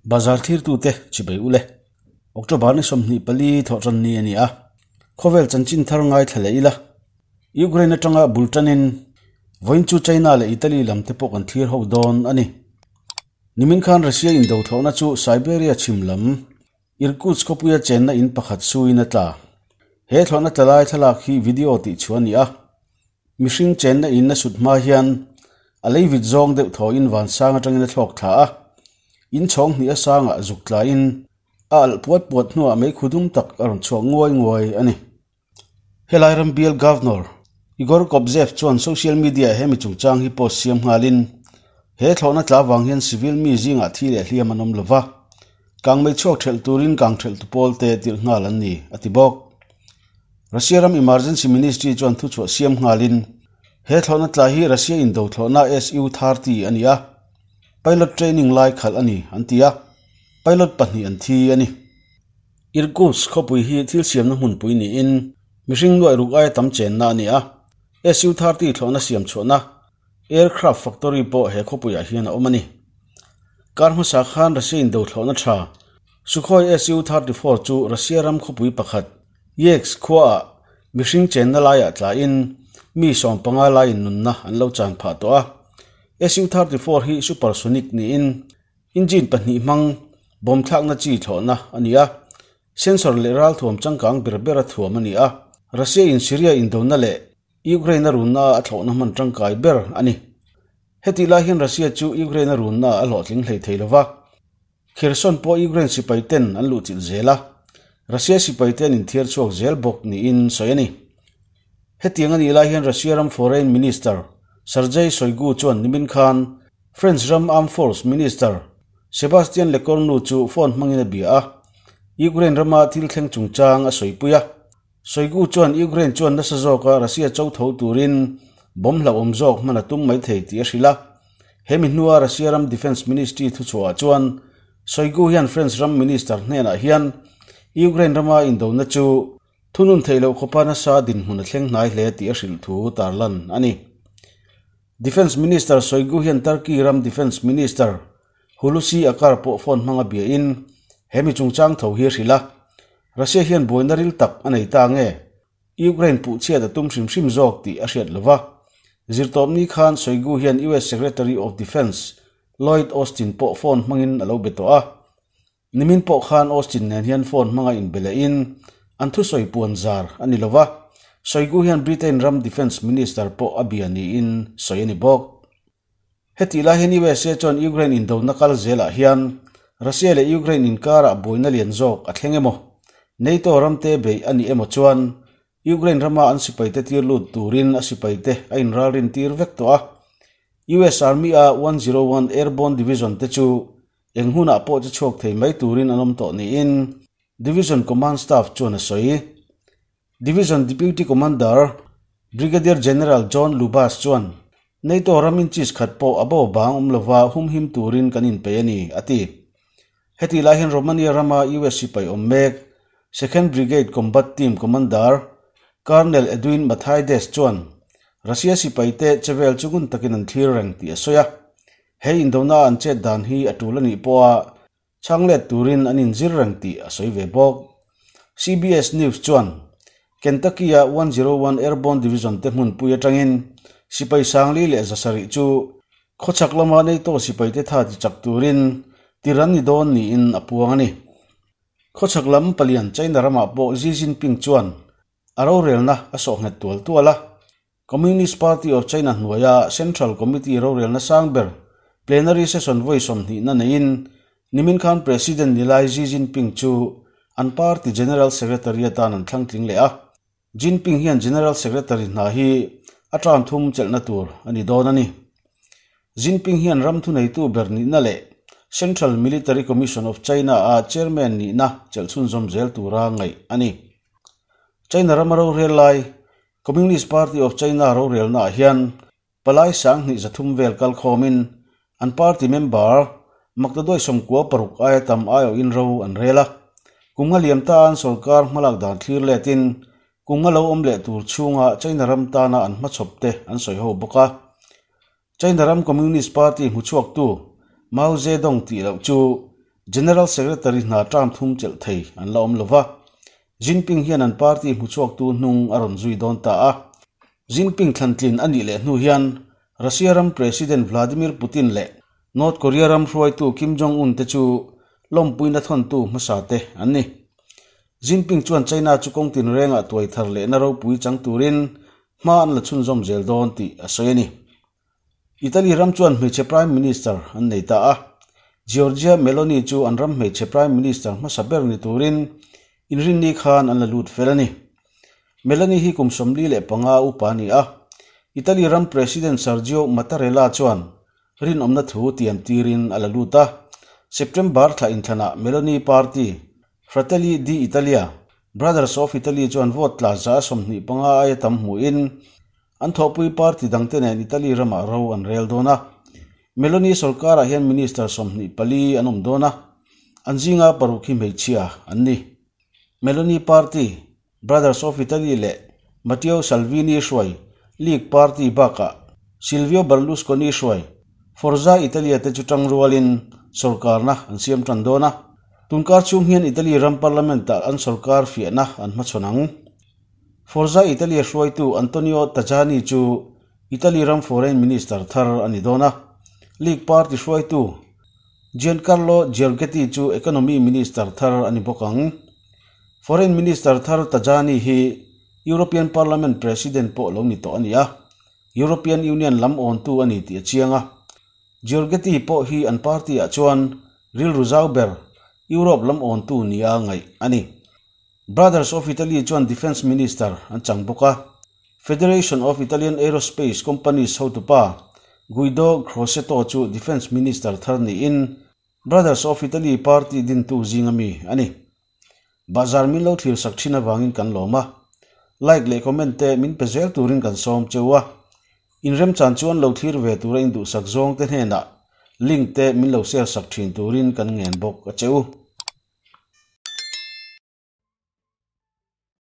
Bazar thlirtute chibei ule. October ni 24 thawhtan ni a ni a. Khawvel chanchin thar ngaithla leh ila. Ukraine atanga bul tanin vawiin chu China leh Italy lam te pawh kan thlir ho dawn a ni. Nimin khan Russia indo thlawhna chu Siberia chhim lam Irkutsk khawpuia chenna in pakhat suin a tla. He thlawhna tla lai thlalak hi video tih chhuah a ni a. Mihring chenna in a sut hma hian a lei vit zawng deuh thawhin vansang atangin a thlawk thla a. In chhawng hnih a sangah zuk tlaiin a alh puat puat hnuah meikhu dum tak a rawn chhuak nguai nguai a ni. Helai ram bial Governor Igor Kobzev chuan social media ah hemi chungchang hi post siam nghalin he thlawhna tla vang hian civil mi zingah thi leh hliam an awm lova, kangmei chhuak thelh turin kang thelhtu pawl te tirh nghal an ni, a ti bawk. Russia ram Emergency Ministry chuan thuchhuah siam nghalin he thlawhna tla hi Russia indo thlawhna Su-30 a ni a, pilot training lai khalh a ni, an ti a, pilot pahnih an thi a ni. Irkutsk khawpui hi thil siamna hmunpui niin mihring nuaih ruk aia tam chenna a ni a, Su-30 thlawhna siam chhuahna aircraft factory pawh he khawpuiah hian a awm a ni. Kar hmasa khan Russia in do thlawhna tha Sukhoi Su-34 chu Russia ram khawpui pakhat Yeysk khuaah mihring chenna laiah tlaiin mi 15 laiin nunna an lo chan phah tawh a. Su-34 hi supersonic niin Engine pahnih hmang bawm thlakna chi thlawhna a ni a, sensor leh ralthuam changkang ber ber a thuam a ni a, Russia in Syria indona leh Ukraine a runna a thlawhna hman tangkai ber a ni. Hetih lai hian Russia chu Ukraine a runna a hlawhtling hlei thei lova, Kherson pawh Ukraine sipai ten an luhchilh zel a, Russia sipai te an inthiar chhuak zel bawk niin sawi a ni. Hetiang a nih lai hian Russia ram Foreign Minister Sergei Shoigu chuan nimin khan French ram Armed Force Minister Sebastien Lecornu chu phone hmangin a bia a, Ukraine rama thil thleng chungchang a sawipui a. Shoigu chuan Ukraine chuan nasa zawka Russia cho tho turin bomb hlauhawm zawk hman a tum mai thei tih a hrilh a. Hemi hnua Russia ram Defence Ministry thuchhuahah chuan Shoigu hian French ram Minister hnenah hian Ukraine rama indona chu Thunun theih loh khawpa nasa dinhmun a thleng hnai hle tih a hrilh thu tarlan a ni. Defence Minister Shoigu hian Turkey ram Defence Minister Hulusi Akar pawh phone hmanga biain he mi chungchang tho hi a hrilh a, Russia hian buaina ril tak a nei ta nge Ukraine puhchhiat a tum hrim hrim zawk tih a hriat lova. Zirtawpni khan Shoigu hian US Secretary of Defence Lloyd Austin pawh phone hmangin a lo be tawh a. Nimin pawh khan Austin nen hian phone hmanga inbe lehin an thusawi puan zar a ni lova, Shoigu hian Britain ram Defence Minister pawh a bia niin sawi a ni bawk. Hetih lai hian USA chuan Ukraine indona kal zelah hian Russia leh Ukraine inkarah buaina lian zawk a thleng emaw, NATO ramte beih a ni emaw chuan Ukraine rama an sipaite tir lut turin a sipaite a inralrin tir vek tawh a. US Army-a 101 Airborne Division te chu Eng hunah pawh chu chhuak thei mai turin an awm tawh niin Division Command Staff chuan a sawi. Division Deputy Commander Brigadier General John Lubas chuan, NATO ram inches khat pawh a bo bang awm lova humhim turin kan inpeih a ni, a ti. Hetih lai hian Romania rama US sipai awm mek Second Brigade Combat Team Commander Colonel Edwin Mathaides chuan Russia sipaite chevel chu ngun takin an thlir reng tih a sawi a. He indona an chet dan hi a tul a nih pawha chhang let turin an inzir reng tih a sawi ve bawk. CBS News chuan Kentucky-a 101 Airborne Division te hmunpui atangin sipai sangli leh zasarih chu khawchhak lama NATO sipaite tha tichak turin tir an ni dawn niin a puang a ni. Khawchhak lam palian China ramah pawh Xi Jinping chuan a rorelna a sawh nghet tual tual a. Communist Party of China hnuaia Central Committee rorelna sang ber plenary session vawi sawmhnihna neiin nimin khan President nilai Xi Jinping chu an party General Secretary atan an thlang tling leh a. Jinping hian General Secretary hna hi a term thum chelhna tur a ni dawn a ni. Jinping hian ram thuneitu ber nihna leh Central Military Commission of China-a chairman nihna chelh chhunzawm zel tura ngaih a ni. China rama rorel lai Communist Party of China rorelnaah hian palai sanghnih zathum vel kal khawmin an party member maktaduai 96 aia tam aiawhin ro an rel a. Kum nga liam ta an sorkar hmalak dan thlir letin kum nga lo awm leh tur chhunga China ram tana an hmachhawp te an sawi ho bawk a. China ram Communist Party hmuchhuaktu Mao Zedong tih loh chu General Secretary hna term thum chelh thei an la awm lova, Jinping hian an party hmuchhuaktu hnung a rawn zui dawn ta a. Jinping thlantlin a nih leh hnu hian Russia ram President Vladimir Putin leh North Korea ram hruaitu Kim Jong-un te chu lawmpuina thawntu hmasa te an ni. Jinping chuan China chu kawng tinrengah tuai thar lehna ropui chang turin hma an la chhunzawm zel dawn tih a sawi a ni. Italy ram chuan hmeichhe Prime Minister an nei ta a, Giorgia Meloni chu an ram hmeichhe Prime Minister hmasa ber ni turin inrinni khan an la lut fel a ni. Meloni hi kum 45 upa a ni a, Italy ram President Sergio Mattarella chuan rinawmna thu tiam tirin a la lut a, September thla inthlanah Meloni party Fratelli d'Italia, Brothers of Italy chuan vote tla 25% aia tam hmuhin An thawhpui party dangte nen Italy ramah ro an rel dawn a. Meloni sorkarah hian minister 24 an awm dawn a, an zinga paruk hi hmeichhia an ni. Meloni party, Brothers of Italy leh Matteo Salvini hruai League party bakah Silvio Berlusconi hruai Forza Italia te chu tang rualin sorkarna an siam tan dawn a. Tunkar chhung hian Italy ram parliament-ah an sorkar fiahna an hmachhawn ang. Forza Italia hruaitu Antonio Tajani chu Italy ram Foreign Minister thar a ni dawn a. League party hruaitu Giancarlo Giorgetti chu Economy Minister thar a ni bawk ang. Foreign Minister thar Tajani hi European Parliament President pawh lo ni tawh a ni a, European Union lam awntu a ni tih a chiang a. Giorgetti pawh hi an party-ah chuan rilru zau ber Europe lam awntu nia ngaih a ni. Brothers of Italy chuan Defence Minister an chang bawk a, Federation of Italian Aerospace Companies hotupa Guido Crosetto chu Defence Minister thar niin Brothers of Italy party dintu zinga mi a ni. Bahzar min lo thlir sak thin avangin kan lawm a, like leh comment te min pe zel turin kan sawm cheu a, inremchan chuan lo thlir ve tura induhsak zawng te hnenah link te min lo share sak thin turin kan ngen bawk a cheu.